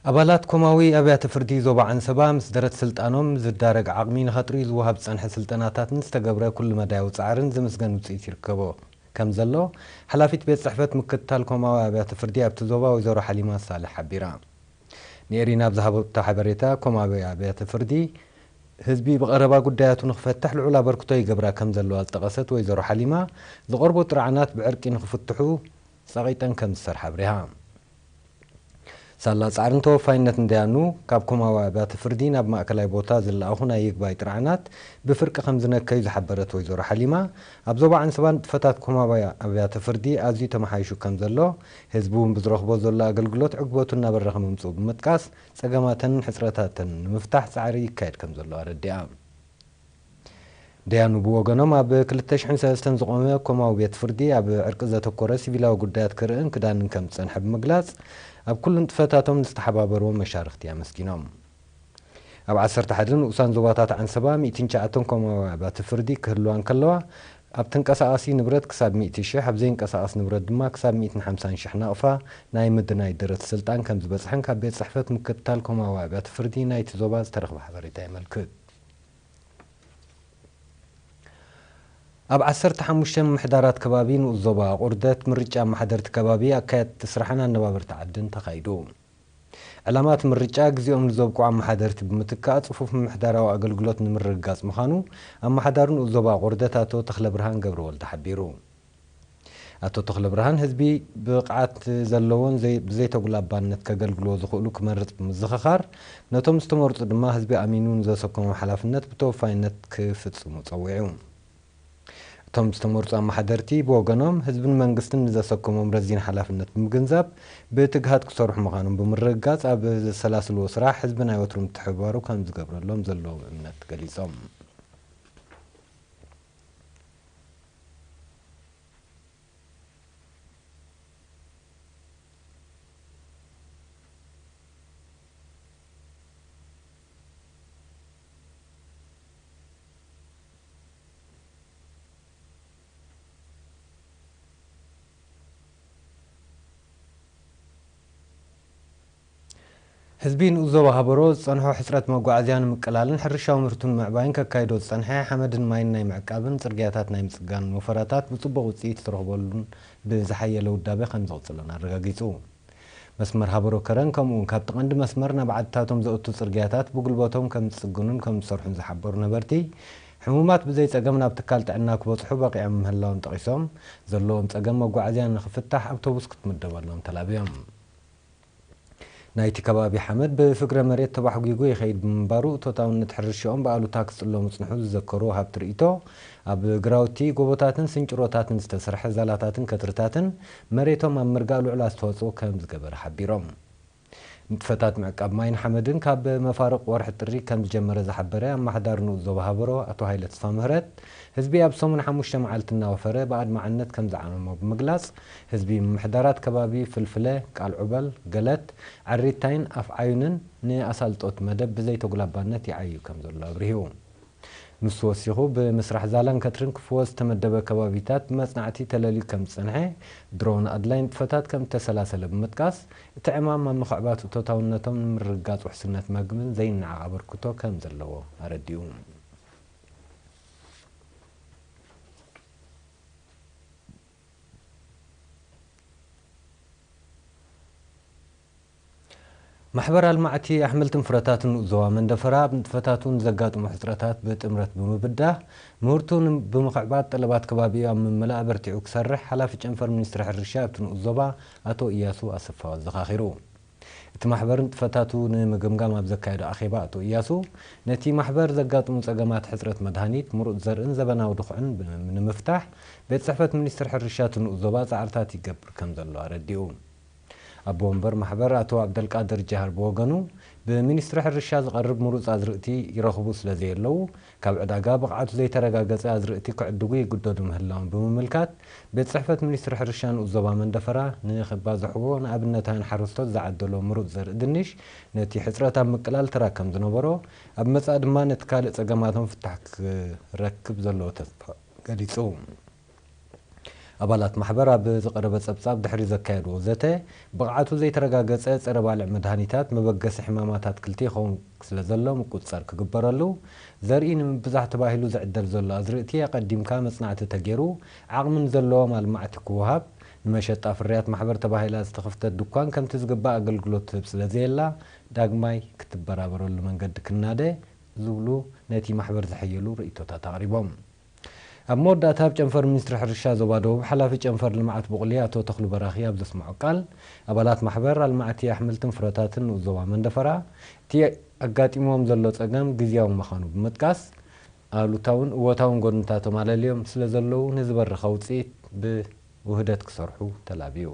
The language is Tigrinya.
ኣባላት ኮማዊ ኣብያተ ፍርዲ ዞባ ዓንሰባ ምስ ደረት ስልጣኖም ዝዳረግ ዓቕሚ ንኸጥርዩ ዝወሃብ ዝጸንሐ ስልጠናታትን ዝተገብረ ኩሉ መዳያዊ ጻዕርን ዝምስገን ውጽኢት ይርከቦ ከም ዘሎ ሓላፊት ቤት ጽሕፈት ምክትታል ኮማዊ ኣብያተ ፍርዲ ኣብቲ ዞባ ወይዘሮ ሓሊማ ሳልሕ ሓቢራ። ንኤሪና ኣብ ዝሃበቶ ሓበሬታ፣ ኮማዊ ኣብያተ ፍርዲ ህዝቢ ብቐረባ ጉዳያቱ ንክፈትሕ ልዑል ኣበርክቶ ይገብራ ከም ዘለዋ ዝጠቐሰት ወይዘሮ ሓሊማ፣ ዝቐርቡ ጥርዓናት ብዕርቂ ንክፍትሑ ጸቒጠን ከም ዝሰርሓ ኣብሪሃ። ሳላ ጻዕርን ተወፋይነት እንደያኑ ካብ ኮማዊ ኣብያተ ፍርዲ ናብ ማእከላይ ቦታ ዝለኣኹ ናይ ይግባይ ጥርዓናት ብፍርቂ ከም ዝነከዩ ዝሓበረት ወይዘሮ ሓሊማ፣ ኣብ ዞባ ዓንሰባ ንጥፈታት ኮማዊ ኣብያተ ፍርዲ ኣዝዩ ተመሓይሹ ከም ዘሎ፣ ህዝቢ እውን ብዝረኽቦ ዘሎ ኣገልግሎት ዕግበቱ እናበረኸ ምምፅኡ ብምጥቃስ፣ ጸገማተንን ሕጽረታተን ንምፍታሕ ጻዕሪ ይካየድ ከም ዘሎ ኣረዲኣ። ደያኑ ብወገኖም፣ ኣብ ክልተ ሽሕን ሰለስተን ዝቖመ ኮማዊ ቤት ፍርዲ ኣብ ዕርቂ ዘተኮረ ሲቪላዊ ጉዳያት ክርእን ክዳንን ከም ዝጸንሐ ብምግላጽ፣ ኣብ ኩሉ ንጥፈታቶም ንዝተሓባበርዎ መሻርኽቲ ኣመስጊኖም። ኣብ ዓሰርተ ሓደ ንኡሳን ዞባታት ዓንሰባ ሚእትን ትሽዓተን ኮማዊ ኣብያተ ፍርዲ ክህልዋ እንከለዋ፣ ኣብ ተንቀሳቓሲ ንብረት ክሳብ ሚእቲ ሽሕ፣ ኣብ ዘይንቀሳቐስ ንብረት ድማ ክሳብ ሚእትን ሓምሳን ሽሕ ናቕፋ ናይ ምድናይ ደረት ስልጣን ከም ዝበጽሐን ካብ ቤት ጽሕፈት ምክትታል ኮማዊ ኣብያተ ፍርዲ ናይቲ ዞባ ዝተረኽበ ሓበሬታ የመልክት። ኣብ ዓሰርተ ሓሙሽተ ምምሕዳራት ከባቢ ንኡስ ዞባ ኣቑርደት ምርጫ ኣመሓደርቲ ከባቢ፣ ኣካየድቲ ስራሕን ኣነባበርቲ ዓድን ተኻይዱ። ዕላማ እቲ ምርጫ፣ ግዜኦም ንዘብቅዑ ኣመሓደርቲ ብምትካእ፣ ጽፉፍ ምምሕዳራዊ ኣገልግሎት ንምርግጋጽ ምዃኑ፣ ኣመሓዳሪ ንኡስ ዞባ ኣቑርደት ኣቶ ተኽለብርሃን ገብረወልድ ሓቢሩ። ኣቶ ተኽለብርሃን፣ ህዝቢ ብቕዓት ዘለዎን ዘይ-፣ ብዘይተጉላባነት ከገልግልዎ ዝኽእሉ ክመርጽ ብምዝኽኻር፣ ነቶም ዝተመርጹ ድማ ህዝቢ ኣሚኑ ንዘሰከሞም ሓላፍነት ብተወፋይነት ክፍጽሙ ጸዊዑ። እቶም ዝተመርጹ ኣመሓደርቲ ብወገኖም፣ ህዝብን መንግስትን ንዘሰከሞም ረዚን ሓላፍነት ብምግንዛብ፣ ብትግሃት ክሰርሑ ምዃኖም ብምርግጋጽ፣ ኣብ ዘሰላስልዎ ስራሕ ህዝቢ ናይ ወትሩ ምትሕብባሩ ከም ዝገብረሎም ዘለዎም እምነት ገሊጾም። ህዝቢ ንኡስ ዞባ ሃበሮ ዝጸንሖ ሕጽረት መጓዓዝያ ንምቅላልን ሕርሻዊ ምህርቱ ንምዕባይን ከካይዶ ዝጸንሐ ሓመድን ማይን ናይ ምዕቃብን ጽርግያታት ናይ ምጽጋንን ወፈራታት ብጽቡቕ ውጽኢት ዝተረኽበሉን ብዝሓየለ ውዳቤ ከም ዝቕጽልን ኣረጋጊጹ። መስመር ሃበሮ ከረን ከምኡውን ካብቲ ቀንዲ መስመር ናብ ዓድታቶም ዘእቱ ጽርግያታት ብጉልበቶም ከም ዝጽግኑን ከም ዝሰርሑን ዝሓበሩ ነበርቲ፣ ሕሙማት ብዘይ ጸገም ናብ ትካል ጥዕና ክበጽሑ በቒዖም ምህላዎም ጠቒሶም፣ ዘለዎም ጸገም መጓዓዝያ ንኽፍታሕ ኣውቶቡስ ክትምደበሎም ተላብዮም። ናይቲ ከባቢ ሓመድ ብፍግረ መሬት ተባሕጒጉ ይኸይድ ብምንባሩ፣ እቶታውነት ሕርሻኦም ብኣሉታ ክጽሎ ምጽንሑ ዝዘከሩ ወሃብቲ ርእይቶ፣ ኣብ ግራውቲ፣ ጎቦታትን ስንጭሮታትን ዝተሰርሐ ዛላታትን ከትርታትን መሬቶም ኣብ ምርጋእ ልዑል ኣስተዋጽኦ ከም ዝገበረ ሓቢሮም። ንጥፈታት ምዕቃብ ማይን ሓመድን ካብ መፋርቕ ወርሒ ጥሪ ከም ዝጀመረ ዝሓበረ ኣመሓዳሪ ንኡስ ዞባ ሃበሮ ኣቶ ሃይለ ተስፋምህረት፣ ህዝቢ ኣብ ሰሙን ሓሙሽተ መዓልቲ እናወፈረ ብኣድማዕነት ከም ዝዓመሞ ብምግላጽ፣ ህዝቢ ምምሕዳራት ከባቢ ፍልፍለ፣ ቃል ዑበል፣ ገለት፣ ዓሪታይን ኣፍ ዓዩንን ንኣሳልጦት መደብ ብዘይተጉላባነት ይዓዩ ከም ዘሎ ኣብሪሁ። ንሱ ወሲኹ፣ ብምስራሕ ዛላን ከትርን ክፍወስ ዝተመደበ ከባቢታት ብመጽናዕቲ ተለልዩ ከም ዝጸንሐ፣ ድሮን ኣድላይ ንጥፈታት ከም እተሰላሰለ ብምጥቃስ፣ እቲ ዕማም ኣብ ምኽዕባት እቶታውነቶም ንምርግጋጽ ውሕስነት መግብን ዘይነዓቕ ኣበርክቶ ከም ዘለዎ ኣረዲኡ። ማሕበር ኣልማዕቲ ኣሕምልትን ፍረታትን ንኡስ ዞባ መንደፈራ፣ ኣብ ንጥፈታቱ ንዘጋጥሙ ሕጽረታት ብጥምረት ብምብዳህ፣ ምህርቱ ን-፣ ብምኽዕባት፣ ጠለባት ከባቢኡ ኣብ ምምላእ ኣበርቲዑ ክሰርሕ ሓላፊ ጨንፈር ሚኒስትሪ ሕርሻ ኣብቲ ንኡስ ዞባ ኣቶ እያሱ ኣሰፋ ኣዘኻኺሩ። እቲ ማሕበር ንጥፈታቱ ንምግምጋም ኣብ ዘካየዶ ኣኼባ ኣቶ እያሱ፣ ነቲ ማሕበር ዘጋጥሙ ጸገማት ሕጽረት መድሃኒት፣ ምሩጽ ዘርእን ዘበናዊ ድኹዕን ብ-፣ ንምፍታሕ፣ ቤት ጽሕፈት ሚኒስትሪ ሕርሻ እቲ ንኡስ ዞባ ጻዕርታት ይገብር ከም ዘሎ ኣረዲኡ። ኣቦ ወንበር ማሕበር ኣቶ ኣብደልቃድር ጃሃር ብወገኑ፣ ብሚኒስትሪ ሕርሻ ዝቐርብ ምሩጽ ኣዝርእቲ ይረኽቡ ስለ ዘየለዉ፣ ካብ ዕዳጋ ብቕዓቱ ዘይተረጋገጸ ኣዝርእቲ ክዕድጉ ይግደዱ ምህላዎም ብምምልካት፣ ቤት ጽሕፈት ሚኒስትሪ ሕርሻ ንኡስ ዞባ መንደፈራ ንኽባዝሕዎ ንኣብነታውያን ሓረስቶት ዝዓደሎ ምሩጽ ዘርኢ ድንሽ፣ ነቲ ሕጽረት ኣብ ምቅላል ተራ ከም ዝነበሮ፣ ኣብ መጻኢ ድማ ነቲ ካልእ ጸገማቶም ፍታሕ ክረክብ ዘለዎ ተስፋ ገሊጹ። ኣባላት ማሕበር ኣብ ዝቐረበ ጸብጻብ ድሕሪ ዘካየድዎ ዘተ፣ ብቕዓቱ ዘይተረጋገጸ ጸረ ባልዕ መድሃኒታት መበገሲ ሕማማት ኣትክልቲ ይኸውን ስለ ዘሎ ምቁጽጸር ክግበረሉ፣ ዘርኢ ንምብዛሕ ተባሂሉ ዝዕደል ዘሎ ኣዝርእቲ ኣቐዲምካ መጽናዕቲ ተገይሩ ዓቕሚ ንዘለዎም ኣልማዕቲ ክወሃብ፣ ንመሸጣ ፍርያት ማሕበር ተባሂላ ዝተኸፍተት ድኳን ከምቲ ዝግባእ ኣገልግሎት ትህብ ስለ ዘየላ ዳግማይ ክትበራበረሉ መንገዲ ክናደ ዝብሉ ነቲ ማሕበር ዘሐየሉ ርእይቶታት ኣቕሪቦም። ኣብ መወዳእታ ኣብ ጨንፈር ሚኒስትሪ ሕርሻ ዞባ ደቡብ ሓላፊ ጨንፈር ልምዓት ቡቕሊ ኣቶ ተኽሉ በራኺ ኣብ ዘስምዖ ቃል፣ ኣባላት ማሕበር ኣልማዕቲ ኣሕምልትን ፍረታትን ንኡስ ዞባ መንደፈራ እቲ ኣጋጢምዎም ዘሎ ጸገም ግዝያዊ ምዃኑ ብምጥቃስ፣ ኣሉታውን እወታውን ጎድንታቶም ኣለልዮም ስለ ዘለዉ ንዝበርኸ ውጽኢት ብውህደት ክሰርሑ ተላብዩ።